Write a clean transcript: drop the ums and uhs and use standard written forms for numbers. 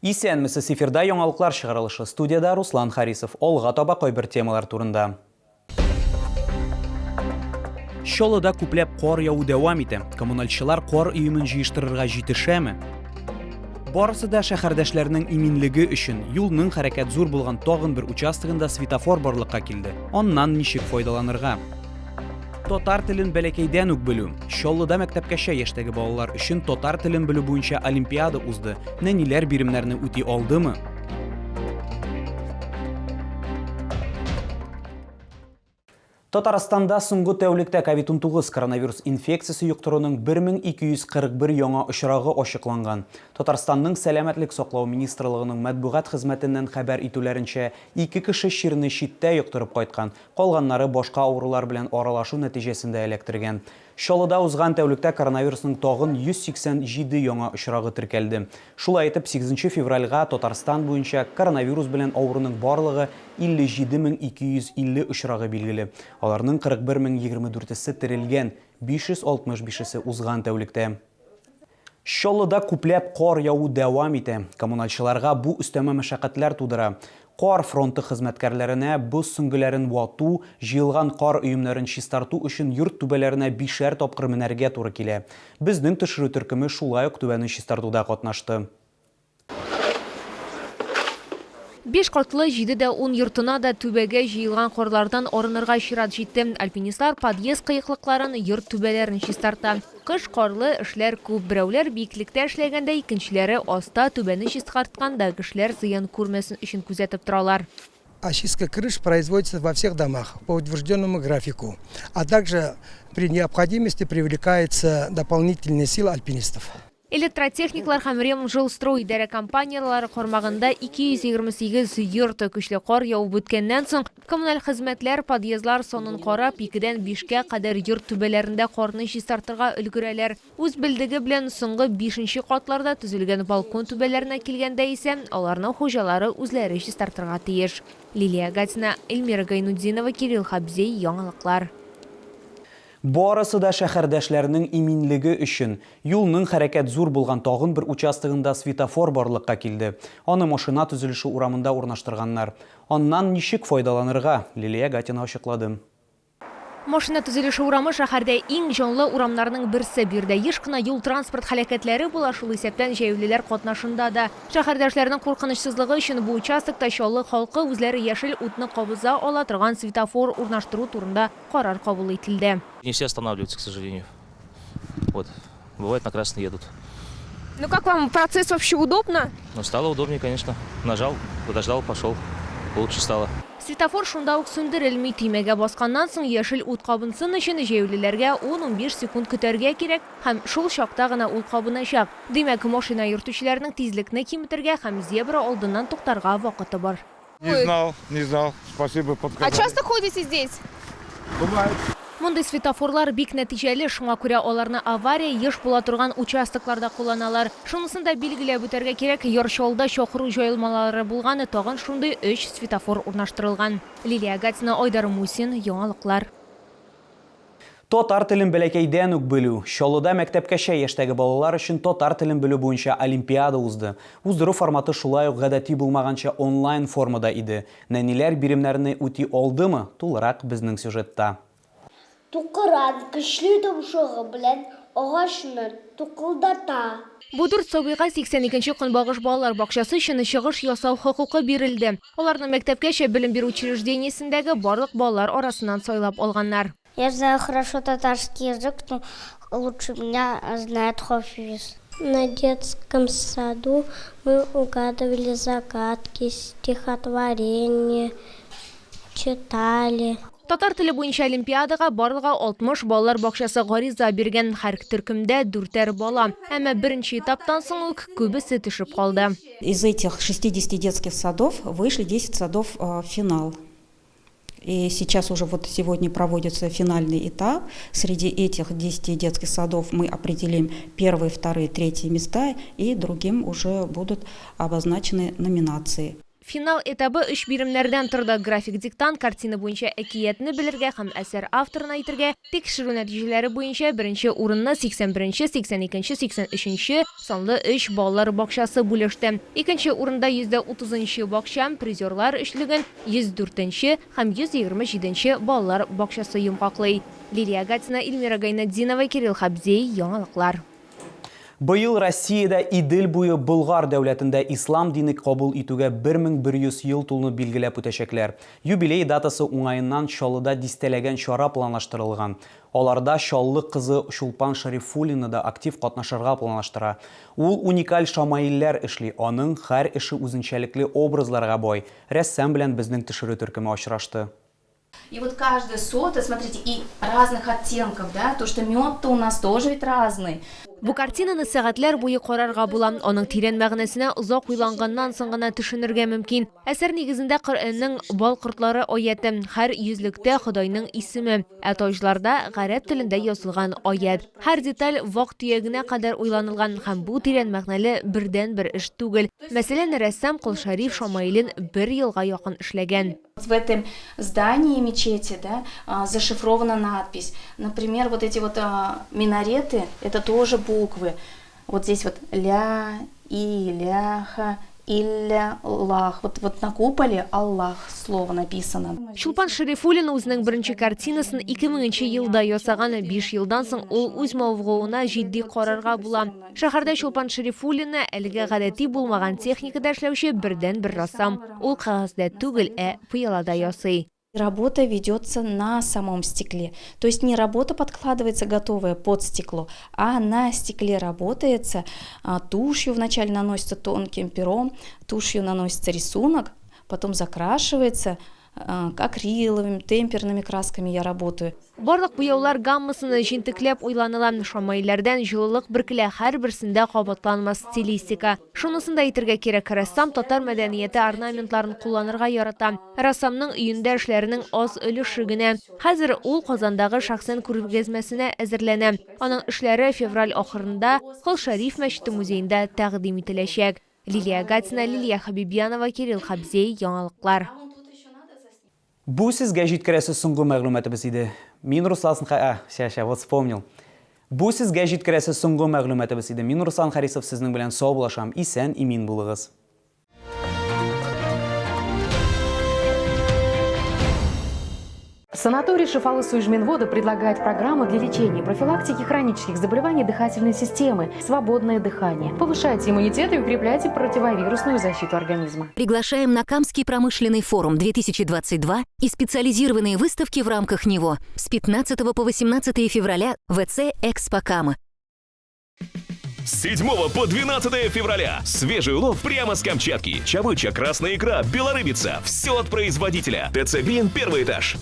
Исәнмесез, эфирда яңалыклар чыгарылышы. Студиядә Руслан Харисов. Алга таба кайбер темалар турында. Чаллыда күпләп кар яву дәвам итә. Коммунальчылар кар өемен җыештырырга җитешәме? Барысы да шәһәрдәшләрнең иминлеге өчен. Юлның хәрәкәт зур булган тагын бер участогында светофор барлыкка килде. Аннан ничек файдаланырга? Татар телен бәләкәйдән үк белү. Чаллыда мәктәпкәчә яшьтәге балалар өчен татар телен белү буенча олимпиада узды. Нәниләр биремнәрне үти алдымы? Татарстанда соңгы тәүлектә COVID-19 коронавирус инфекциясе йоктыруның 1241 яңа очрагы ачыкланган. Татарстанның Сәламәтлек саклау министрлыгының матбугат хезмәтеннән хәбәр итүләренчә, ике кеше чирне читтә йоктырып кайткан, Калганнары башка авырулар белән аралашу нәтиҗәсендә эләктергән. Чаллыда узган тәүлектә коронавирусның тагын 187 яңа очрагы теркәлде. Шулай итеп, сигезенче февральгә Татарстан буенча коронавирус белән авыруның барлыгы 57 250 очрагы билгеле. Аларның 41 024 се терелгән, 565 се узган тәүлектә. Чаллыда күпләп кар яву дәвам итә. Коммунальчыларга бу өстәмә мәшәкатьләр тудыра. Кар фронты хезмәткәрләренә боз сөңгеләрен вату, җыелган кар өемнәрен чистарту өчен йорт түбәләренә бишәр тапкыр менәргә туры килә. Безнең төшерү төркеме шулай ук түбәне чистартуда катнашты. Биш катлы, җиде дә ун йортына да түбәгә җыелган карлардан арынырга чират җитте. Альпинистлар подъезд кыеклыкларын, йорт түбәләрен чистарта. Кыш карлы, эшләр күп. Берәүләр биеклектә эшләгәндә, икенчеләре аста түбәне чистартканда кешеләр зыян күрмәсен өчен күзәтеп торалар. Очистка крыш производится во всех домах по утвержденному графику, а также при необходимости привлекаются дополнительные силы альпинистов. Электротехниклар һәм Ремжилстрой идарә компанияләре кармагында 228 йорт. Көчле кар явып үткәннән соң, коммуналь хезмәтләр подъездлар санын карап, икедән бишкә кадәр йорт түбәләрендә карны чистартырга өлгерәләр. Үз белдеге белән соңгы бишенче катларда төзелгән балкон түбәләренә килгәндә исә, аларны хуҗалары үзләре чистартырга тиеш. Лилия Гатина, Эльмира Гайнутдинова, Кирилл Хабзей, Яңалыклар. Барысы да шәһәрдәшләрнең иминлеге өчен. Юлның хәрәкәт зур булган тагын бер участогында светофор барлыкка килде. Аны машина төзелеше урамында урнаштырганнар. Аннан ничек файдаланырга, Лилия Гатина ачыклады. Машина төзелеше урамы шәһәрдә иң җанлы урамнарның берсе. Биредә еш кына юл-транспорт һәлакәтләре була, шул исәптән җәяүлеләр катнашында да. Шәһәрдәшләрнең куркынычсызлыгы өчен бу участокта Чаллы халкы үзләре яшел утны кабыза ала торган светофор урнаштыру турында карар кабул ителде. Не все останавливаются, к сожалению. Вот. Бывает, на красный едут. Ну как вам процесс вообще удобно? Ну, стало удобнее, конечно. Нажал, подождал, пошел. Лучше стало. Светофор шунда ук сүндерелми. Төймәгә басканнан соң яшел ут кабынсын өчен җәяүлеләргә ун-унбиш секунд көтәргә кирәк һәм шул чакта гына ул кабыначак. Димәк, машина йөртүчеләрнең тизлекне киметергә һәм зебра алдыннан туктарга вакыты бар. Не знал, не знал. Спасибо, подсказали. А часто ходите здесь? Бывает. Мондый светофорлар бик нәтиҗәле, шуңа күрә аларны авария еш була торган участокларда кулланалар. Шунысын да билгеләп үтәргә кирәк, Яр Чаллыда чакыру җайланмалары булган тагын шундый өч светофор урнаштырылган. Лилия Гатина, Айдар Мусин, Яңалыклар. Татар телен бәләкәйдән үк белү. Чаллыда мәктәпкәчә яшьтәге балалар өчен татар телен белү буенча олимпиада узды. Уздыру форматы шулай ук гадәти булмаганча онлайн формада иде. Нәниләр биремнәрне үти алдымы? Тулырак безнең сюжетта. Тукыран көчле томшыгы белән агачны тукылдата. Бу дүрт сабыйга 82 нче Көнбагыш балалар бакчасы өчен чыгыш ясау хокукы бирелде. Аларны мәктәпкәчә белем бирү учреждениесендәге барлык балалар арасыннан сайлап алганнар. Я знаю хорошо татарский язык, но лучше меня знает Хофиз. На детском саду мы угадывали загадки, стихотворения, читали. Татар теле буенча олимпиадага барлыгы 60 балалар бакчасы гариза биргән. Һәр төркемдә дүртәр бала. Әмма беренче этаптан соң үк күбесе төшеп калды. Из этих 60 детских садов вышли 10 садов в финал. И сейчас уже вот сегодня проводится финальный этап. Среди этих 10 детских садов мы определим первые, вторые, третьи места, и другим уже будут обозначены номинации. Финал этабы өч биремнәрдән торды, график диктант, картина буенча әкиятне белергә һәм әсәр авторын әйтергә. Тикшерү нәтиҗәләре буенча беренче урынны 81 нче, 82 нче, 83 нче санлы өч балалар бакчасы бүлеште. Икенче урында 130 нчы бакча, призерлар өчлеген 104 нче һәм 127 нче балалар бакчасы йомгаклый. Лилия Гатина, Эльмира Гайнетдинова, Кирилл Хабзей, Яңалыклар. Быел Россиядә Идел буе Болгар дәүләтендә ислам дине кабул итүгә 1100 ел тулуны билгеләп үтәчәкләр. Юбилей датасы уңаеннан Чаллыда дистәләгән чара планлаштырылган. Аларда Чаллы кызы Чулпан Шәрифуллина да актив катнашырга планлаштыра. Ул уникаль шамаилләр эшли, аның һәр эше үзенчәлекле образларга бай. Рәссам белән безнең төшерү төркеме очрашты. И вот каждая сота, смотрите, и разных оттенков, да, то, что мед-то у нас тоже ведь разный. Бу картинаны сәгатьләр буе карарга була. Аның тирән мәгънәсенә озак уйланганнан соң гына төшенергә мөмкин. Әсәр нигезендә Коръәннең бал кортлары аяте, һәр йөзлектә Ходайның исеме, ә таҗларда гарәп телендә язылган аять. Һәр деталь вак-төягенә кадәр уйланылган һәм бу тирән мәгънәле бердәнбер эш түгел. Мәсәлән, рәссам Кол Шәриф шамаилен бер елга якын эшләгән. В этом здании мечети, да, зашифрована надпись. Например, вот эти вот минареты, это тоже буквы. Вот здесь вот ля, иляха, илля, лах. Вот, вот на куполе Аллах слово написано. Чулпан Шәрифуллина үзенең беренче картинасын 2000 нче елда ясаган. Биш елдан соң ул үз мавыгуына җитди карарга була. Шәһәрдә Чулпан Шәрифуллина әлегә гадәти булмаган техникада эшләүче бердәнбер рәссам. Ул кәгазьдә түгел, ә пыялада ясый. Работа ведется на самом стекле. То есть не работа подкладывается готовая под стекло, а на стекле работается, тушью вначале наносится тонким пером, тушью наносится рисунок, потом закрашивается, акриловыми, темперными красками я работаю. Барлык буяулар гаммасына җентекләп уйланыла, шамаилләрдән җылылык бөркелә, һәрберсендә кабатланмас стилистика. Шунысын да әйтергә кирәк, рәссам татар мәдәнияте орнаментларын кулланырга ярата. Рәссамның өендә эшләренең аз өлеше генә. Хәзер ул Казандагы шәхсән күргәзмәсенә әзерләнә. Аның эшләре февраль ахырында Кол Шәриф мәчете музеенда тәкъдим ителәчәк. Лилия Гатина, Лилия Хәбибьянова, Кирилл Хабзей, Яңалыклар. Бу сезгә җиткерәсе соңгы мәгълүматыбыз иде. Мин Руслан Ха... А, ща, ща, вот вспомнил. Бу сезгә җиткерәсе соңгы мәгълүматыбыз иде. Мин Руслан Харисов сезнең белән саубуллашам. Исән, имин булыгыз. Санаторий Шифалы Суижминвода предлагает программу для лечения и профилактики хронических заболеваний дыхательной системы «Свободное дыхание». Повышайте иммунитет и укрепляйте противовирусную защиту организма. Приглашаем на Камский промышленный форум 2022 и специализированные выставки в рамках него с 15 по 18 февраля в ВЦ «Экспо Кама». С 7 по 12 февраля. Свежий улов прямо с Камчатки. Чавыча, красная икра, белорыбица. Все от производителя. ТЦ Грин, первый этаж.